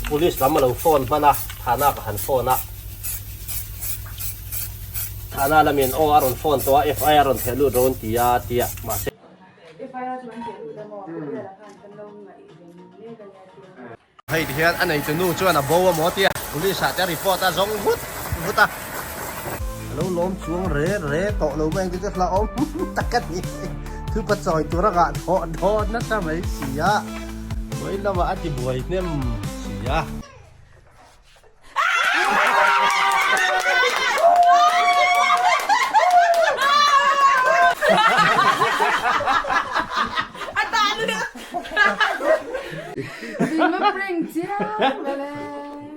Police lam a lo phone hman a, Thana ka han phone a. Thana lamin aw a rawn phone tawh a, FIR rawn theh lut rawn ti a tia, mahse. Hei ti hian a neitu nu chuan a bo a maw tia police ah te report a zawng vut vut a. A lo lawm chuang re re tawh lo mai ang chu chu hlauhawm tak a ni. Thupa chawi tur a ngah thawh dawn nasa mai si a, vawi lamah a ti buai hnem si a.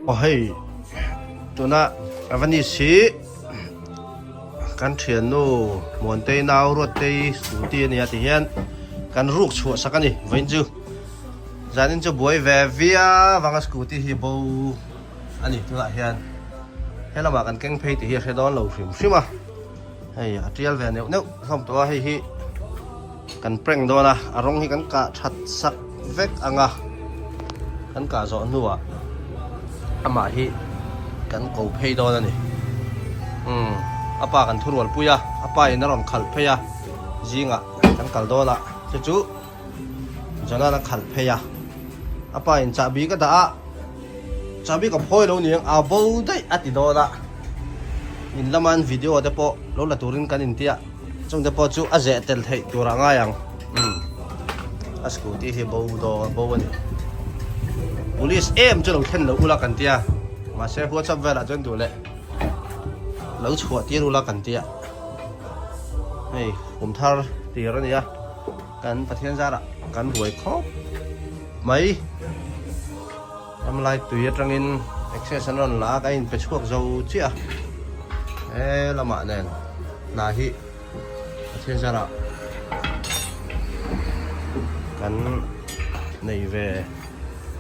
Aw hei tuna Avanis hi kan thiannu Muantei nau Ruattei scooty a nia tihian kan ruk chhuah sak a ni vawiin chu. Zanin chu buai ve viau vanga scooty hi bo a ni tunah hian he lamah kan keng phei tih hi a hre dawn lo hrim hrim a hei a tial ve neuh neuh hlawm tawh a hei hi kan prank dawn a a rawng hi kan kah that sak vek ang a kan kah zawh hnuah amah hi kan ko phei dawn a ni umm a pa kan thurual pui a a pa in a rawn khalh phei a zingah kan kal dawn a chu chu. John-a'n a khalh phei a, a pa in chahbi ka dah a, chahbi ka phawi lo niang a bo daih a ti dawn a, in lama an video te pawh lo la turin kan inti a, chung te pawh chu a zeh tel theih tur a ngai ang, umm a scooty hi bo dawn bo a ni, police em chu lo thlen lo ula kan tia, mahse whatsapp velah chuan duh leh lo chhuah tir ula kan tia, hei kum thar tir a nia. Kan Pathian zarah kan buai khawp mai. Ramlai tui atangin access an rawn la a, kan inpe chhuak zo chiah a. He lamah nen hna hi Pathian zarah kan nei ve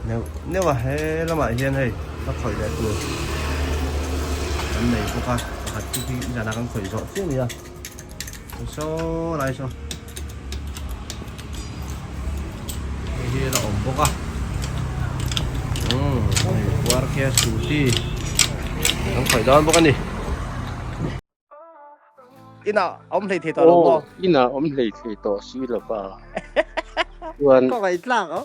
neuh neuh a. He lamah hian hei ka khawih leh tur kan nei bawk a, pakhat chu khi zanah kan khawih zawh chiah a ni a. Saw lai saw hei hi a awm bawk a umm hei puar khi a scooty kan khawih dawn bawk a ni inah awm hlei thei tawh lo maw inah awm hlei thei tawh si lo va chuan ka ngaih tlak a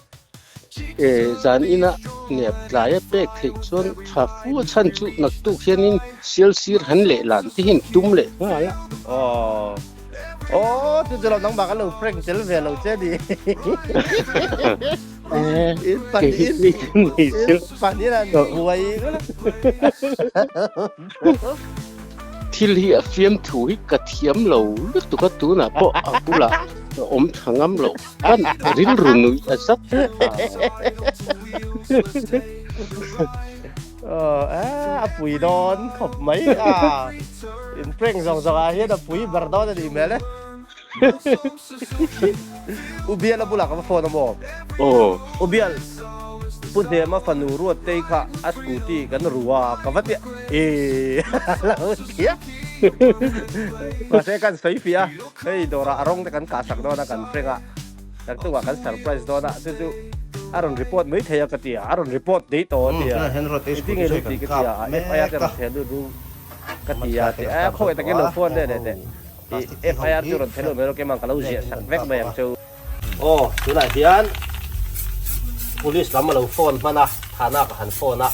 E zan ina nep tlai a pek theih chuan tha fu a chhan chu naktuk hianin sial sir han leh lan te hian tum leh nghal a. Aw aw chu chu lo nangmah kan lo prank tel ve lo che ni. In pahnih in pahnih an buai Thil hi a fiamthu hi ka thiam lo lutuk a tunah pawh a bulah ka awm tha ngam lo. Kan rilru nuih a zat a pui dawn khawp mai a in prank zawng zawng ah hian a pui ber dawn a nih hmel e U Bial a bulah ka va phone a maw U Bial Pu Hnema fanu Ruattei kha a scooty kan ru a ka va tia e lo tia mahse kan sawi fiah a. Hei dawrah a rawng te kan kah sak dawn a kan prank a, kan chungah kan surprise dawn a, chu chu a rawn report mai thei a ka ti a, a rawn report daih tawh a ti a, engtin nge lo tih ka ti a, FIR te rawn theh lut ru ka ti a, ti a, khawngaih takin lo phone leh leh teh, i FIR chu rawn theh lut mai rawh keimah ka lo ziah sak vek mai ang chu. Aw tunah hian police lam a lo phone hman a, Thana ka han phone a.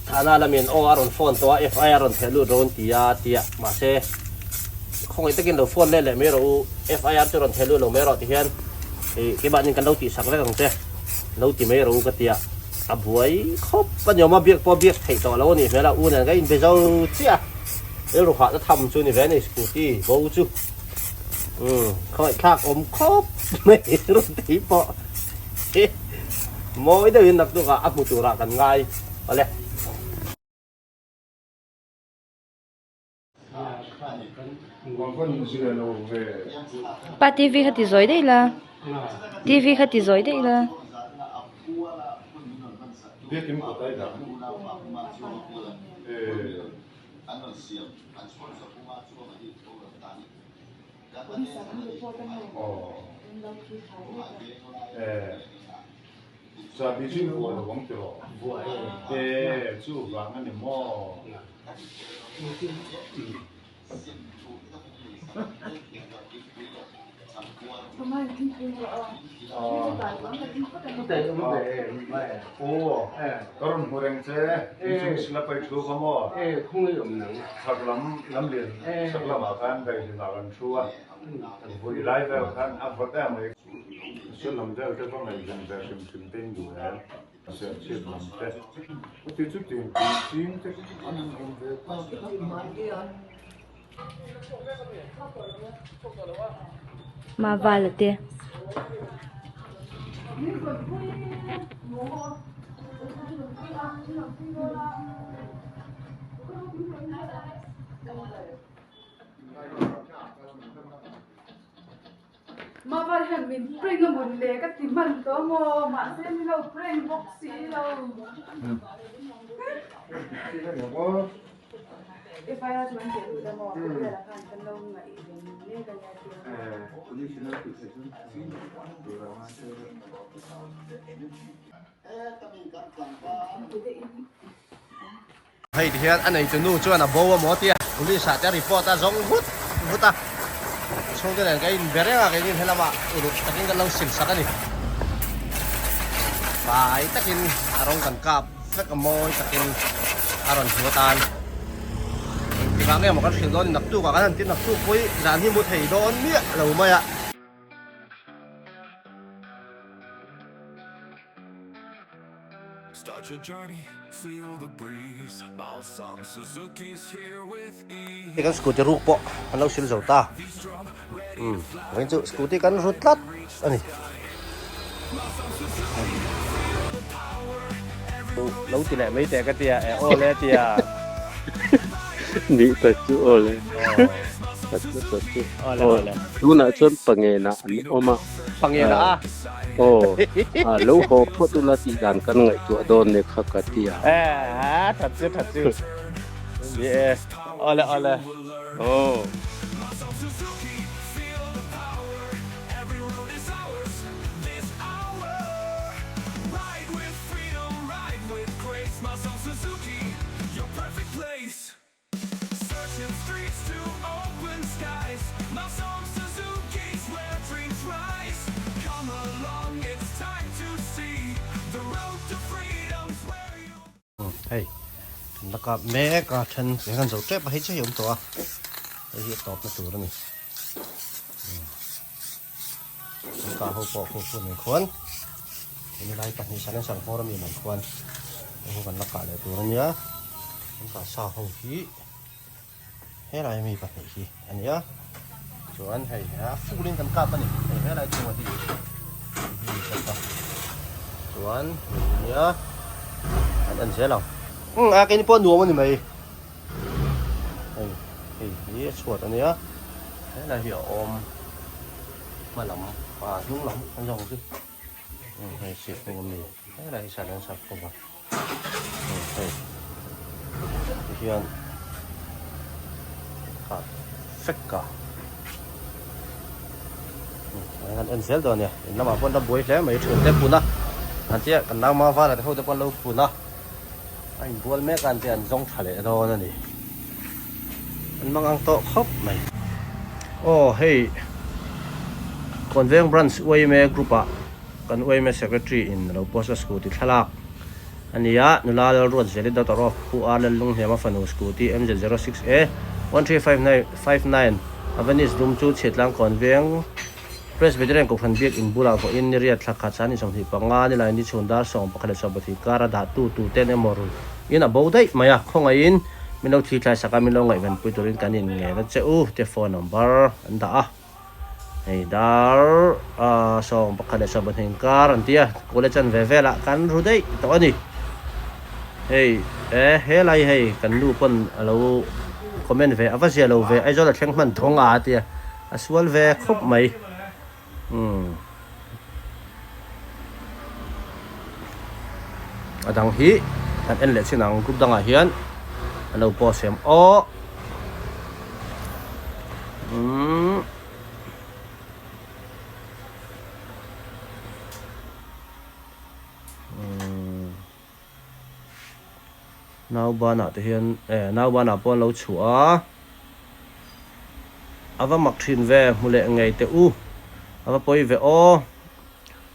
Thana lamin aw a rawn phone tawh a, FIR rawn theh lut rawn ti a tia mahse khawngaih takin lo phone let leh mai rawh u, FIR chu rawn theh lut lo mai rawh ti hian ih keimahnin kan lo tih sak vek ang che lo ti mai rawh u ka tia a buai khawp a ni awm a, biak pawh biak theih tawh lo a nih hmel a, u nen ka inbe zo chiah a, rilru hahna tham chu ni ve a ni scooty bo chu umm khawngaih thlak awm khawp mai rawn ti pawh. Mawi deuhin naktukah a hmu turah kan ngai awle. Pa TV kha ti zawi daih la TV kha ti zawi daih la. Chahbi chu i vuah lo ang tiraw? Vuah e. E, chu vang a ni maw? Aw, ka rawn hmu reng che, inchung sila pai thu kha maw? Chhak lam, lamlian chhak lamah khan daihlimah kan thu a, vui lai vel khan a vawt em mai. Saw lam vel te va ngaihven ve hrim hrim te in duh em? Serchhip lam te. Chuti chu tiang tui ching te an han awm ve ta tlat mai. Mavala te. Maval hian min prank a mawn le ka ti hman tawh maw mahse ni lo prank bawk si lo. FIR chu an teh lut a maw khawvel ah khan kan lo ngaih ve mek a nia tia. Hei ti hian a neitu nu chuan a bo a maw tia police ah te report a zawng vut vut a, chhungte nen ka in be reng a keini helamah uluk takin kan lo sil sak a ni. Fai takin a rawng kan kap vek a mawi takin a rawn hmu atan engtikah nge maw kan hrilh dawn ni naktuk ah kan han ti naktuk pawh hi zan hi mu thei dawn miah lo mai a. Hei kan scooty ruk pawh an lo sil zo ta umm vawiin chu scooty kan ru tlat a ni lo ti leh mai teh ka tia e aw le tia Ni ta chu aw le that na ta chu aw le aw le tunah chuan pangenah an awm a Pangena a. Aw, a lo haw phawt ula tih dan kan ngaihtuah dawn nia kha ka ti a. Eh, that chu that chu. Ni e, awle awle. Aw. Hei kan la kap mek a then eng han zo tep a hei chiah hi a awm tawh a hei hi a tawpna tur a ni kan kah ho pawh khu khu nen khuan helai pahnih silencer hmawr ami nen khuan hei hi kan la kah leh tur a nia kan kah sa ho hi helai mi pahnih hi a nia chuan hei a full in kan kap a ni hei helai chungah hi hi bawk a chuan hei nia kan en zel ang umm a keini pawh nuam a ni mai hei hei hi a chhuat a nia helai hi a awm hma lam ah hnung lam an zawng chu hei sir hnung ami helai hi silencer cover hei tihian kah fek a kan en zel dawn a nia in lamah pawh an la buai hle mai thian te pun a an tia kan nau ma vala te ho te pawh an lo pun a a inbual mek a an tia an zawng tha leh dawn a ni an mang ang tawh khawp mai aw hei Kawnveng branch UIMA group ah Kan UIMA Secretary in lo post a scooty thlalak a ni a, nula Lalruatzeli daughter of Pu R Lallunghniama fanu scooty MZ06A 1359 Avenis dum chu Chhiatlang Kawnveng Presbyterian Kohhran Biak in bulah vawiin ni riat thla khat san 25 ni lai ni chhun dar 11:20 kar a dah tu tu ten emaw rul in a bo daih mai a, khawngaihin min lo thi thlai sak a min lo ngaihvenpui turin kan in ngen a che u te phone number an dah a. Hei dar 11 leh inkar an ti a, college an ve velah kan ru daih tawh a ni. Hei e helai hei kan nu pawn a lo comment ve a va zia lo ve Aizawl a thleng hman thawng a a ti a, a sual ve khawp mai. Umm a dang hi kan en leh chin ang group dangah hian an lo post em aw. Umm. Naubanah te hian eh naubanah pawh an lo chhuah a, a va mak thin ve hmu leh ngei teh u, a va pawi ve aw,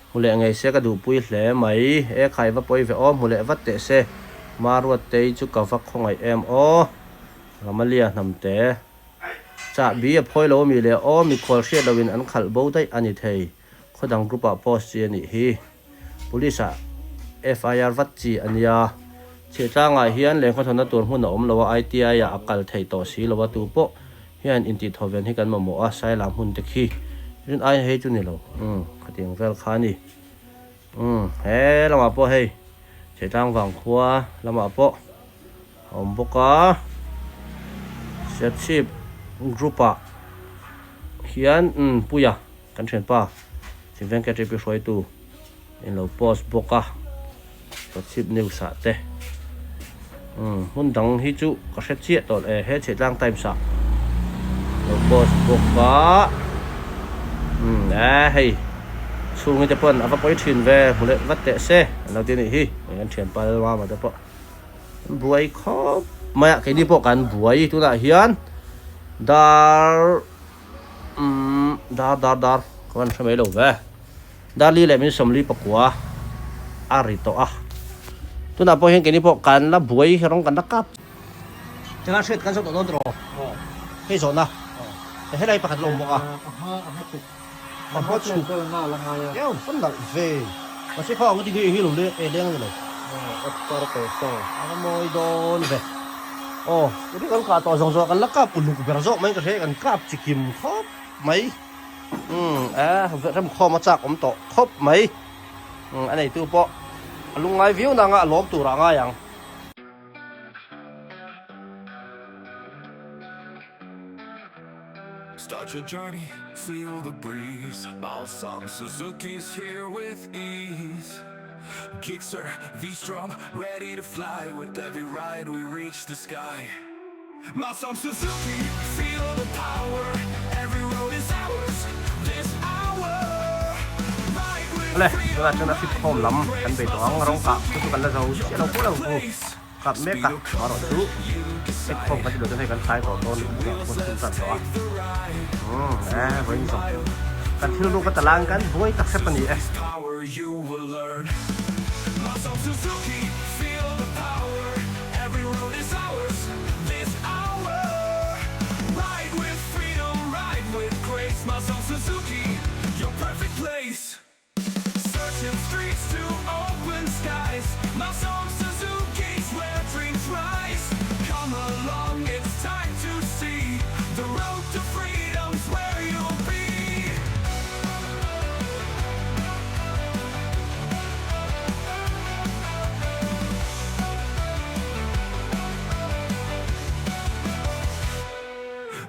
hmu leh ngei se ka duhpui hle mai, e khai va pawi ve aw hmu leh vat teh se, Maruatei chu ka va khawngaih em aw, Ramalia hnamte chahbi a phawi lo ami leh aw mikhual hriat loin an khalh bo daih a ni thei, khawdang group ah post chi a nih hi. Police ah FIR vat chi a nia. Chhiahtlangah hian lengkhawthawna tur hmun a awm lo a, ITI ah a kal theih tawh si lo a, tu pawh hian intihthaw ven hi kan mamawh a, Sailam hun te khi rin ai hei chu ni lo, umm khatiang vel kha a ni. Umm he lamah pawh hei Chhiahtlang vangkhua lamah pawh a awm bawk a, Serchhip group ah hian umm Puia Kan thianpa Chhimveng KTP hruaitu in lo post bawk a, Serchhip news ah te umm hmun dang hi chu ka hre chiah tawh e, he Chhiahtlang Times ah lo post bawk a, umm e hei chhungi te pawn a va pawi thin ve hmu leh vat teh se an lo ti a nih hi, hei kan thianpa Lalmama te pawh an buai khawp mai a, keini pawh kan buai tunah hian dar. Umm dar dar dar ka van hre mai lo ve. Dar li leh min 44 a ri tawh a. Tunah pawh hian keini pawh kan la buai rawng kan la kap. Changa hriat kan zawh tawh dawn tiraw? Hei zawhna. Helai pakhat la awm bawk a. A hma chhuk. Eo fan nalh ve. Mahse kha ang ti nge eng hi lo leng e leng a ni lo. A va mawi dawn ve. Aw tuni kan kah tawh zawng zawng kan la kap uluk ber zawk mai ka hria kan kap chi kim khawp mai. Umm e remkhawm a chak awm tawh khawp mai. Umm a neitu pawh a lungngai viau nanga a lawm turah a ngai ang. Start your journey, feel the breeze Malsawm Suzuki's here with ease Gixxer, V-Strom, ready to fly With every ride we reach the sky Malsawm Suzuki, feel the power Every road is ours, this hour Ride with Awle, freedom, tunah chuan a fit ride khawm with lam grace kan bei tawh ang Malsawm rawng kah Suzuki, chu chu your kan la zo perfect chiah lo pawh lo u. place Kap mek a, erawh chu fit khawm kan ti lo chuan hei kan tlai tawh dawn tunah pawh chhun tan tawh a. Umm e vawiin zawng kan thil ruk a talang kan buai tak hrep a ni e. Searching streets to open skies Malsawm Suzuki's where dreams rise Come along it's time to see The road to freedom's where you'll be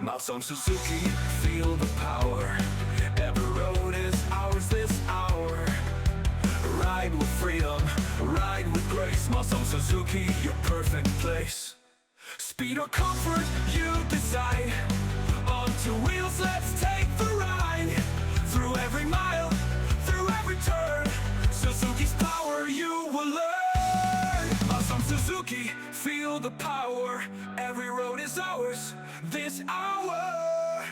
Malsawm Suzuki feel the power Every road is ours this hour Ride with freedom, ride with grace Malsawm Suzuki, your perfect place Speed or comfort, you decide On two wheels, let's take the ride Through every mile, through every turn Suzuki's power you will learn Malsawm Suzuki, feel the power Every road is ours this hour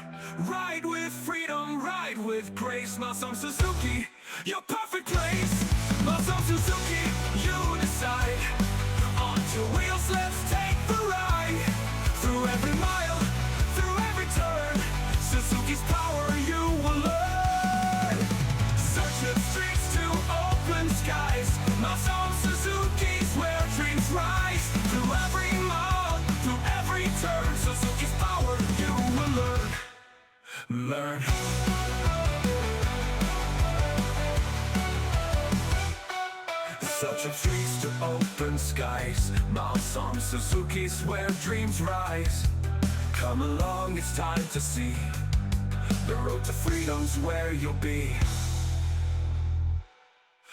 Ride with freedom, ride with grace Malsawm Suzuki, your perfect place Malsawm Suzuki, you decide On two wheels, let's take the ride Through every mile, through every turn Suzuki's power you will learn Search the streets to open skies Malsawm Suzuki's where dreams rise Through every mile, through every turn Suzuki's power you will learn Learn. Search of trees to open skies Malsawm Suzuki's where dreams rise Come along, it's time to see The road to freedom's where you'll be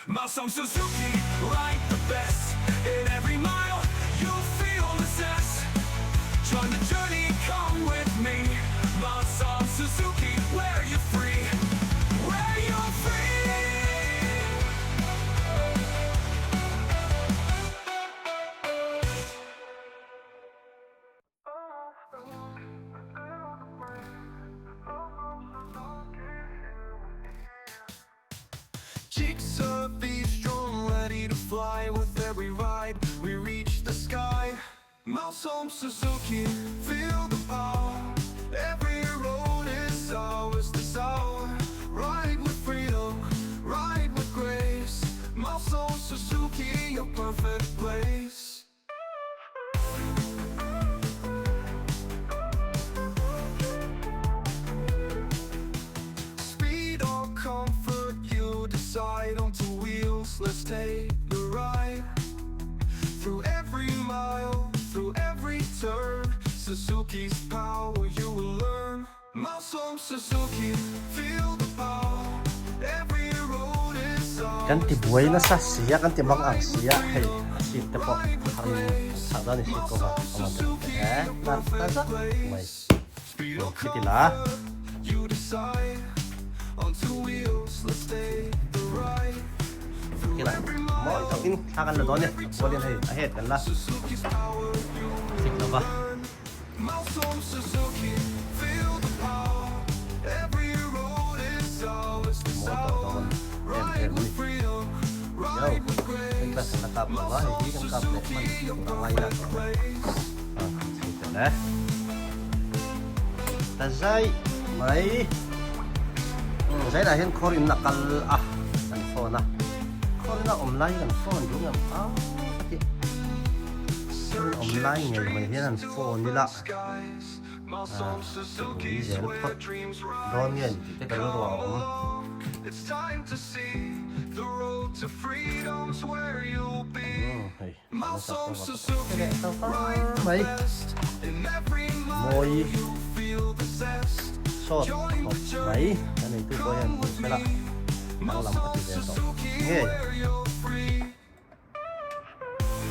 Malsawm Suzuki, ride the best In every mile, you'll feel the zest Join the journey, come with me Malsawm Suzuki, where you're free Where you're free fly with every ride We reach the sky Malsawm Suzuki Feel the power Every road is ours this hour Ride with freedom Ride with grace Malsawm Suzuki Your perfect place. Speed or comfort you decide on two wheels let's take the ride Through every mile, through every turn Suzuki's power you will learn Malsawm Suzuki, feel the power Every road is Kan ours ti buai nasa sia, kan ti mang ang sia hei a seat te pawh a thar in an chhah dawn a ni seat cover a awm ang te he lar ta zak mai khiti la. Khila mawi takin thla kan la dawn e a kualin hei a head kan la fik lova. Mawi tawh dawn em em a ni. Yo hei class kan la kap lova hei hi kan kap leh hman tur a ngai la tawh a a chei tel e. Ta zai mai zailah hian khawr in a kal a kan phone a khawr in a awm lai hi kan phone duh ngam a ka ti khawr in awm lai ngei mai hian an phone ila ah ui zel phawt dawn nge ni tih te ka rilru a awm. Hei kan sak pawh va ka leh ta far mai mawi sawt khawp mai a neitu pawh hian hmu sela danglam a ti ve tawh nge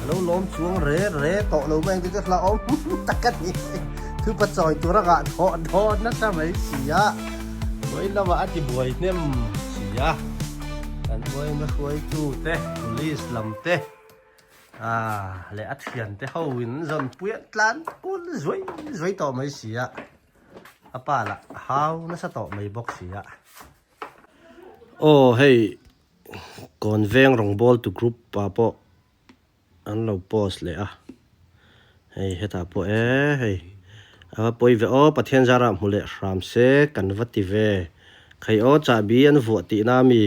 a lo lawm chuang re re tawh lo mai ang chu chu hlauhawm tak a ni thupa chawi tur a ngah thawh dawn nasa mai si a vawi lamah a ti buai hnem si a. Kan uaina hruaitu te police lam te ah leh a thian te ho in zawn pui an tlan kul zuai zuai tawh mai si a a pa lah a hau nasa tawh mai bawk si a. Aw hei kawn veng rawngbawl tu group ah pawh An lo post leh a, hei hetah pawh e hei a va pawi ve aw Pathian zarah hmu leh hram se kan va ti ve khai aw chahbi an vuah tihna ami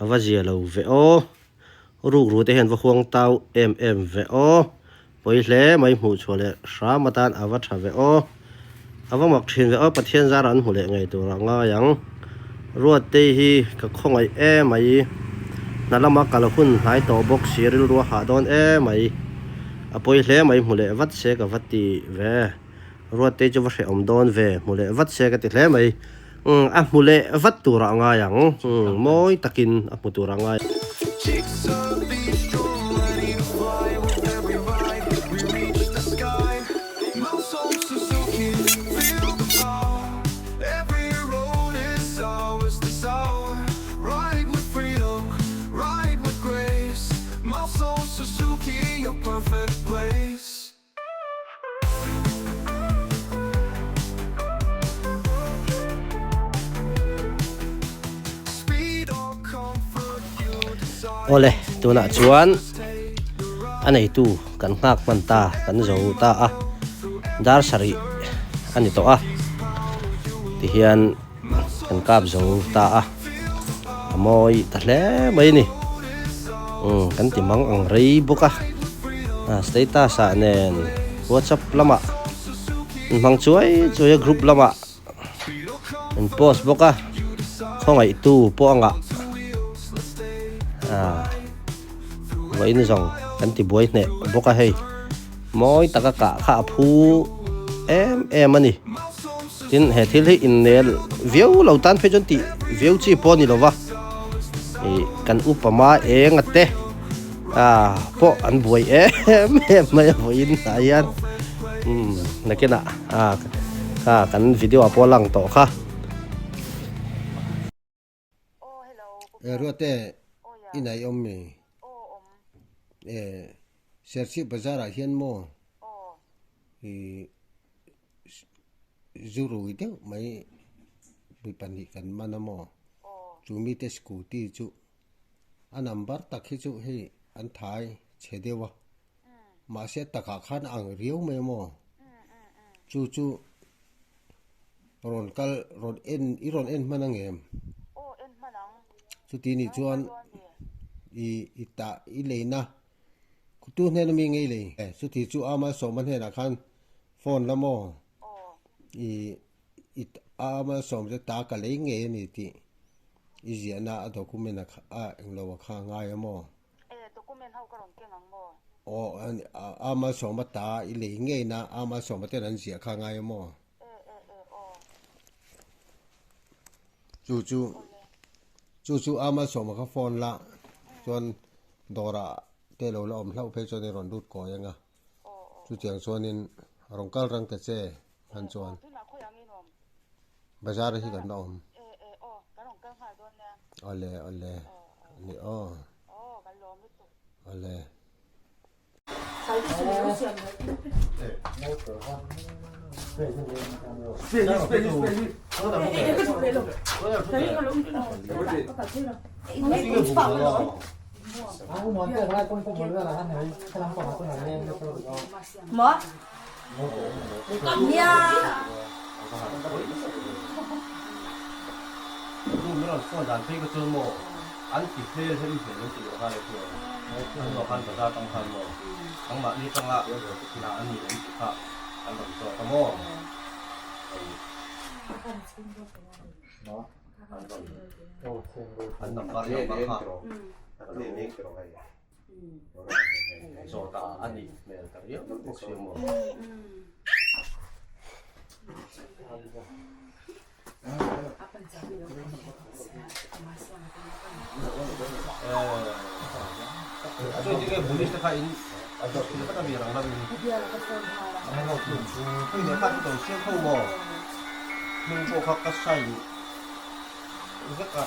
a va zia lo ve aw ruk ru te hian va huang tau em em ve aw pawi hle mai hmuh chhuah leh hram atan a va tha ve aw a va mak thin ve aw Pathian zarah an hmu leh ngei tur a ngai ang. Ruattei hi ka khawngaih emai, hna lama kal hun hnai tawh bawk si rilru a hah dawn emai, a pawi hle mai hmu leh vat se ka va ti ve, Ruattei chu va hrehawm dawn ve hmu leh vat se ka ti hle mai, umm a hmu leh vat turah a ngai ang, umm mawi takin a hmu turah a ngai. Awle tunah chuan a neitu kan nghak hman ta kan zo ta a dar sarih a ni tawh a tihian kan kap zo ta a a mawi ta hle mai a ni umm kan ti mang ang rei bawk a status ah nen whatsapp lamah an hmang chuai chuai a group lamah an post bawk a khawngaihtu pawh a ngah ah vawiin zawng kan ti buai hneh bawk a hei mawi taka kah kha a phu em em a ni tin he thil hi innel viau lo tan phei chuan tih viau chi pawh a ni lo va ih kan upa ma eng a te ah pawh an buai em em mai a vawiin ah hian umm nakinah ah kha kan video ah pawh a lang tawh kha. E Ruate i nei awm mi? E Serchhip bazar ah hian maw i zu rui deuh mai mi pahnih kan man a maw? Chu mite scooty chu a number tak hi chu hei. an thai chhe deuh a mahse takah khan a ang riau mai maw chu chu rawn kal rawn en i rawn en hman ang em chuti nih chuan i i tah i leina tu hnena mi ngei lei chuti chu ama sawma hnenah khan phone la maw i i ama sawm te ta ka lei ngei a ni tih i ziahna a document a a englo a kha a ngai a maw? Aw a malsawma ta i lei ngei na a malsawma ten an ziah kha a ngai a maw? Chu chu chu chu a malsawma kha phone la chuan dawrah te lo la awm hlauh phei chuan i rawn lut kawi ang a chutiang chuanin rawn kal rang ta che. Han chuan bazar hi kan la awm awle awle ani aw awle. Maw? Nia. Nu min rawn phone dan phei ka chuan maw an ti hmel hem hmel an ti leh nghal e chuan an ruah khan bazar tang khan maw nangmahni tanga la an ni em tih kha an rawn zawt a maw an number number kha Zawta a nih hmel ta riau bawk si maw. Chuan tinge police te kha in thil khat a mi rang lam in hei lehkha chu kan siam ho maw hming pawh kha ka sign vek a.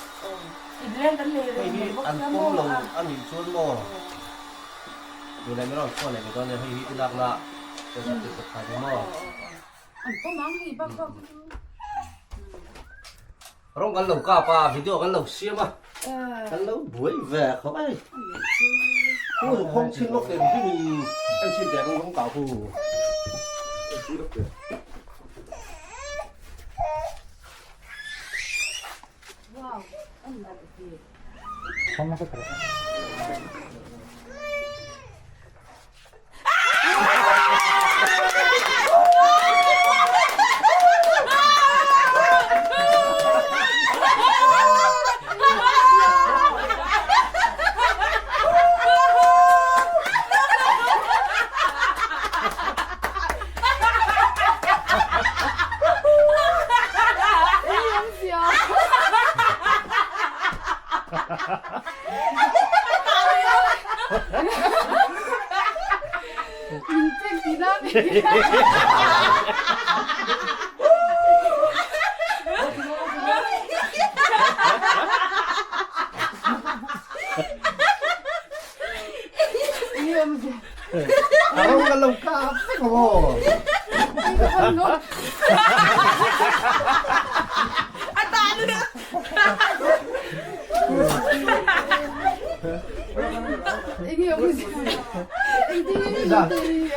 Hei hi an pawm lo a nih chuan maw tun leh mi rawn chhuah leh mi dawn nia hei hi i lakna certificate kha ni maw. Rawng kan lo kap a video kan lo siam a kan lo buai ve khawp a hei hu khawng chin lawk leh hlim in kan chin teh ang rawng kah hu.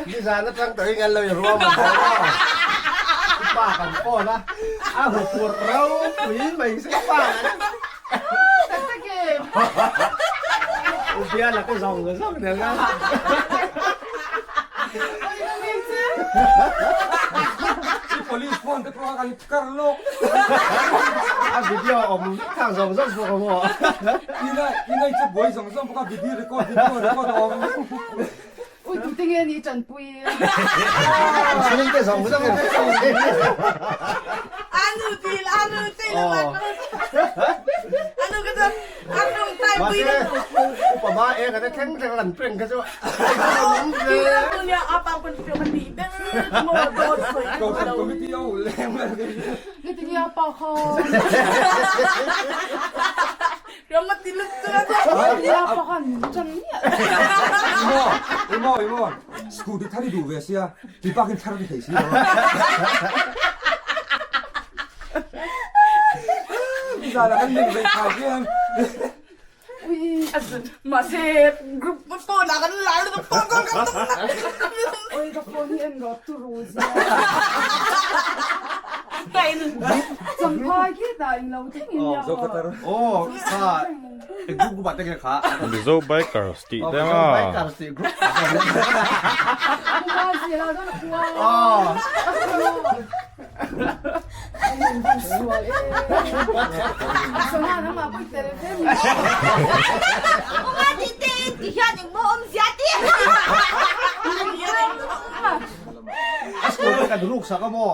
Nizan atang tawh in kan lo in ruam ang tawh a pa kan phone a a hu phur ropui mai se pa Ubia la ka zawng zawng nen a. Police phone te pawh kan kar lawk. A video awm thang zawng zawng bawk a maw. Ina ina i che buai zawng zawng bawk a video record video record awm. Ui tu te nge ni tanpui. Chhung te zawng zawng. Anu til anu til anu ka chu anu tai pui na upa ba e ka te thleng thleng lan prank kha chu nia apa pun chu ka ti ber mo dot soi ko committee o leng Ni ti nia pa kha. Imo imo imo scooty thar i duh ve sia ti bak in thar ni thei si lo a zan ah kan ning ve thai hian Ui. Mahse group phone ah kan lar lutuk phone call kan tum na. Oi ka phone hi en rawh turu zia. Champhai khi tah in lo thleng in nia aw. Aw kha group group ah te kha. Mizo bikers tih te ma. Mizo bikers tih group. Khua zia dawn khua. A school te kan ruk sak a maw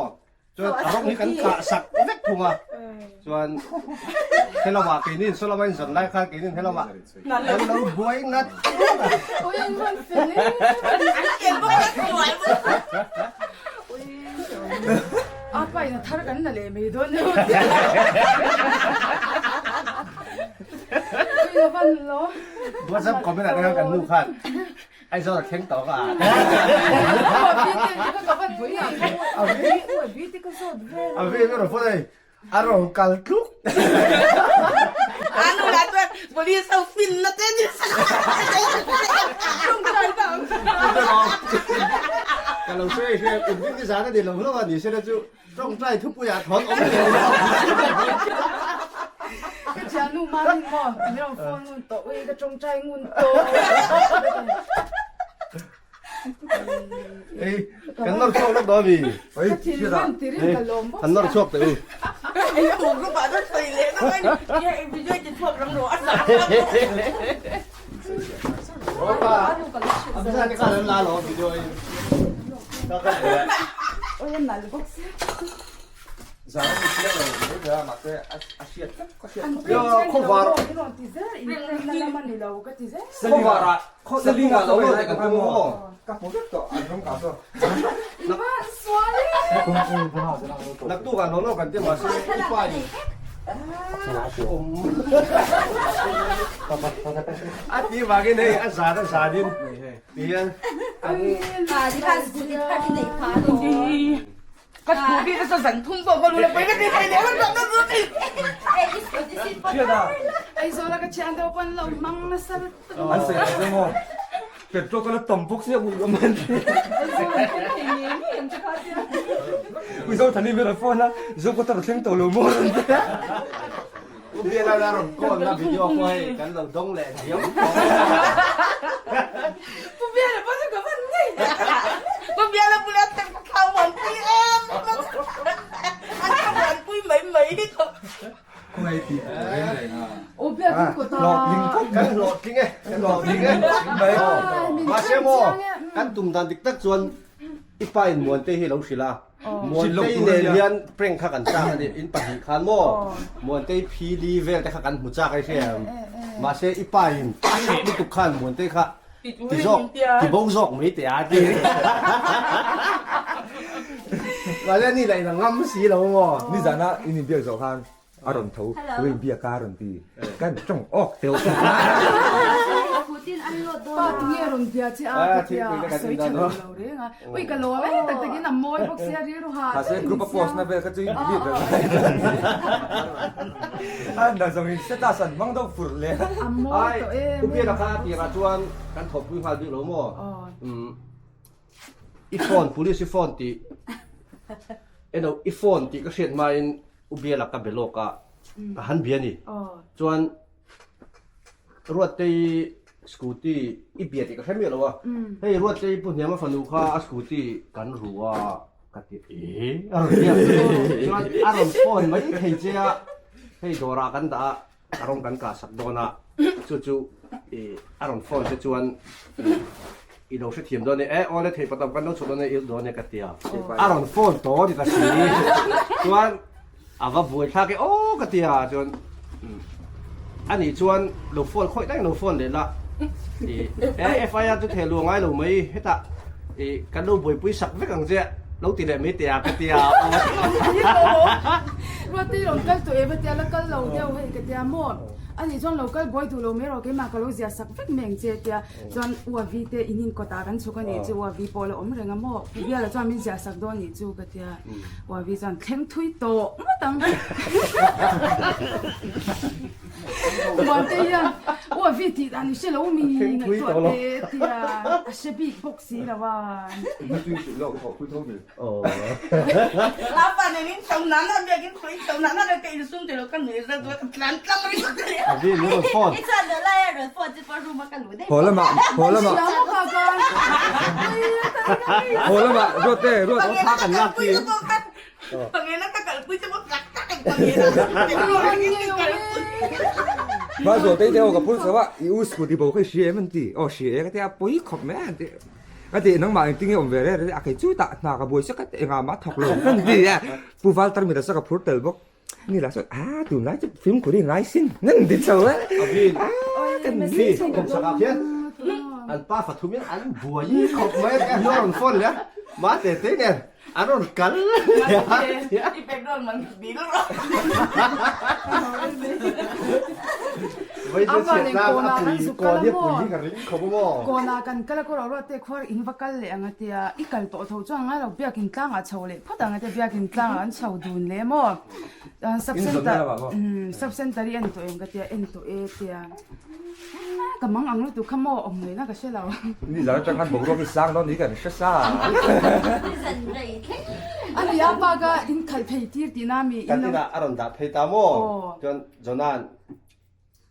chuan a rawng hi kan kah sak vek thung a chuan helama keinin sawlama in zan lai khan keinin helama kan lo buai ngat Apa in a thar kan la leh mai dawn emaw Ui a van lo. WhatsApp comment ah te khan kan nu khan Aizawl a thleng tawh ka. A vi ber a phone a ni. A rawn kal tluk. A nu lah chuan police ho fin na te ni sak a. Ka lo sawi hria kum ding ni zan a ni lo hlauh a ni se na chu tawngtai thupui ah thawn awm ve lo. Ka thiannu mahni maw min rawn phone ngun tawh ui ka tawngtai ngun tawh. Ei, kan nawr chhuak lawk dawn mi. Ka thinrim tirin ka lawm bawk Kan nawr chhuak teh u. Ei a hmu group ah chuan sawi leh na mai ni. Ye video ti chhuak rang rawh a zah. Opa, a te khan an la lo video in. Ka ka Oi a nal bawk sia. Zan a ni chiang lo mai ber a mahse a hriat vek ka hriat khawp. Yo khawvar. Khawvar ah Salinga lo lo te kan tum maw? Ka hmu vek tawh an rawng kah saw. Naktuk ah lo lo kan ti mahse i pa in a ti vangin hei a zan a zan in ti hian an Ka thu bik a zan thum pawh ka lu la pawh ka ti thei leh ka zawh na chu ti. Aizawl a ka thian deuh pawn lo hmang nasa lutuk. An sawi ang chu maw? Petrol ka la tam bawk sia ui awm an ti. Aizawl an thleng thei ngei ngei ang che kha tia. Ui zo thani ber a phone a, zo ka tar thleng tawh lo maw rawn ti. U Biala la rawn call na video pawh hei kan lo dawng leh diam tawh. Pu Biala pawh chu ka van ngei. Pu Biala bula thlen ka thlau muanpui em an ka muanpui mai mai hi tawh. Khawngaih tih tur reng reng a. U Bial chu kawt a. Hlawhtling khawp Kan hlawhtling e, kan hlawhtling e. Mahse maw kan tum dan dik tak chuan i pa in Muante hi lo hrilh a. Muantei nen hian prank kha kan chak a ni, in pahnih khan maw Muantei phili vel te kha kan hmu chak a i hria em? Mahse i pa in a hriat lutuk khan Muantei kha ti zawk, ti bo zawk mai teh a ti. Mahse ani lah in a ngam si lo maw? Nizana in inbiak zawh khan A rawn tho, ui biak a rawn ti, kan tawng awk teuh. Pa tinge rawn bia che a ka tia a sawi tha lo lo reng a, ui ka lawm e tak takin a mawi bawk sia rilru ha Mahse group a post na vel kha chu in delete reng mai. A na zawng in status an hmang deuh fur le. A mawi tawh em. Ai, Upiana kha a tirah chuan kan thawhpui nghal bik lo maw? I phone, police i phone tih eno i phone tih ka hriat hmain U Biala ka be lawk a, ka han bia ni. Chuan Ruattei scooty i bia tih ka hre miah lo a, hei Ruattei Pu Hniama fanu kha a scooty kan ru a ka ti e a rawn ti a. Chuan a rawn phone mai thei che a, hei dawrah kan dah a, a rawng kan kah sak dawn a, chu chu i a rawn phone che chuan i lo hrethiam dawn e, e aw le thei patam kan lo chhuah dawn e il dawn e ka ti a, a rawn phone tawh ni ta si chuan a va buai thlak e aw ka ti a chuan ani chuan lo phone khawih daih lo phone leh la i e FIR chu theh luh a ngai lo mai hetah i kan lo buaipui sak vek ang che lo ti leh mai teh a ka ti a aw. Ruati rawn kal tawh em a tia la kal lo deuh hei ka tia maw. Ani chuan lo kal buai duh lo mai rawh keimah ka lo ziah sak vek mai ang che a tia. Chuan Uavi te in inkawtah kan chhuk a nih chu Uavi pawh a la awm reng a maw? Pu Biala chuan min ziah sak dawn nih chu ka tia. Uavi chuan thleng thui tawh ngawt ang. Muante hian Uavi tih dan i hre lo mi ngaihtuah te tia a hre bik bawk si lo a. Haw lamah haw lamah haw lamah ruat te ruat Ba zawh te te aw ka phur chho a i u scooty bo kha i hria em an ti aw hria e ka ti a pawi khawp mai a an ti. Ka ti nangmah engtin nge awm ve reng reng a kei chu tah hna ka buai sak a engah mah thawk lo ka ti a Pu Valtar mit a sak a phur tel bawk ni lah chuan a tunlai chu fimkhur hi ngai sin nan ti chho a a kan ni khawm sak ah khian an pa fathum in an buai khawp mai a hnuai rawn phone leh a mah te te nen an rawn kal leh a i background man bil rawh Kawnah kan kal a kawr ruat te khuar in va kal leh ang a tia i kal tawh tho chuan ngai lo biakin tlangah chho leh phawt ang a tia biakin tlangah an chho dun leh maw sub center sub center i en tawh em ka tia en tawh e tia ka mang ang lutuk kha maw awm ngaihna ka hre lo. Ni zan atang khan boruak hi sang dawn ni kan hre sa. A ni a pa ka in khalh phei tir tihna mi in lo. Kan inah a rawn dah phei ta maw chuan Jona'n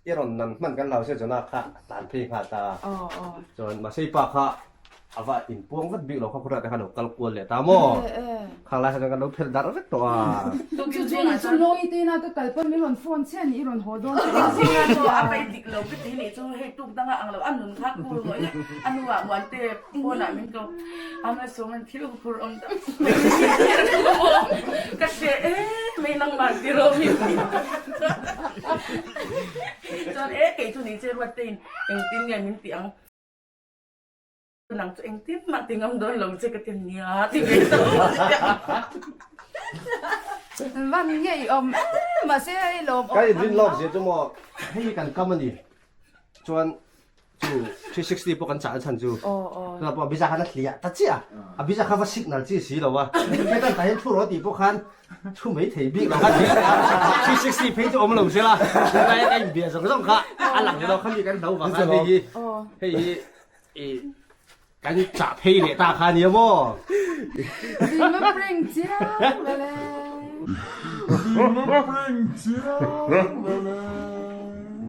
I rawn nan hman kan hlau sia Jonah kha a tlan phei nghal ta a. Chuan mahse i pa kha a va inpuang vat bik lo kha khurah te khan a lo kal kual leh ta maw? Khang lai kha chuan kan lo phelh darh vek tawh a. Chu chu ni chu Lawi te ina ka kal pawn min rawn phone chiah ni i rawn haw dawn chiah ni zinga chu a vei dik lo ka ti nih chu hei tuk danga ang lo a nun kha kul ngawih ngawih a hnuah Muante phone ah min ko a sawm an thil huphur awm tak ka hre em mai nangmah tiraw min ti chuan e kei chu ni che ruat te in engtin nge min ti ang nang chu engtin mah ti ngam dawn lo che ka ti nia ti ve ta van nge i awm em mahse hei lawm ka inrin lawk zia chu maw hei kan kam a ni chuan chu 360 pawh kan chah a chhan chu tuna pawh a biza khan a hliah ta chiah a biza kha va signal chi si lo a hetan tah hian thu rawh tih pawh khan thu mai thei bik lo kha 360 phei chu awm lo sela tunlai ka inbiah zawng zawng kha a lang lo kha mi kan hlo vang a hei hi hei hi i kan chah phei leh ta kha nia maw Zing a prank chiang lele Zing a prank chiang lele.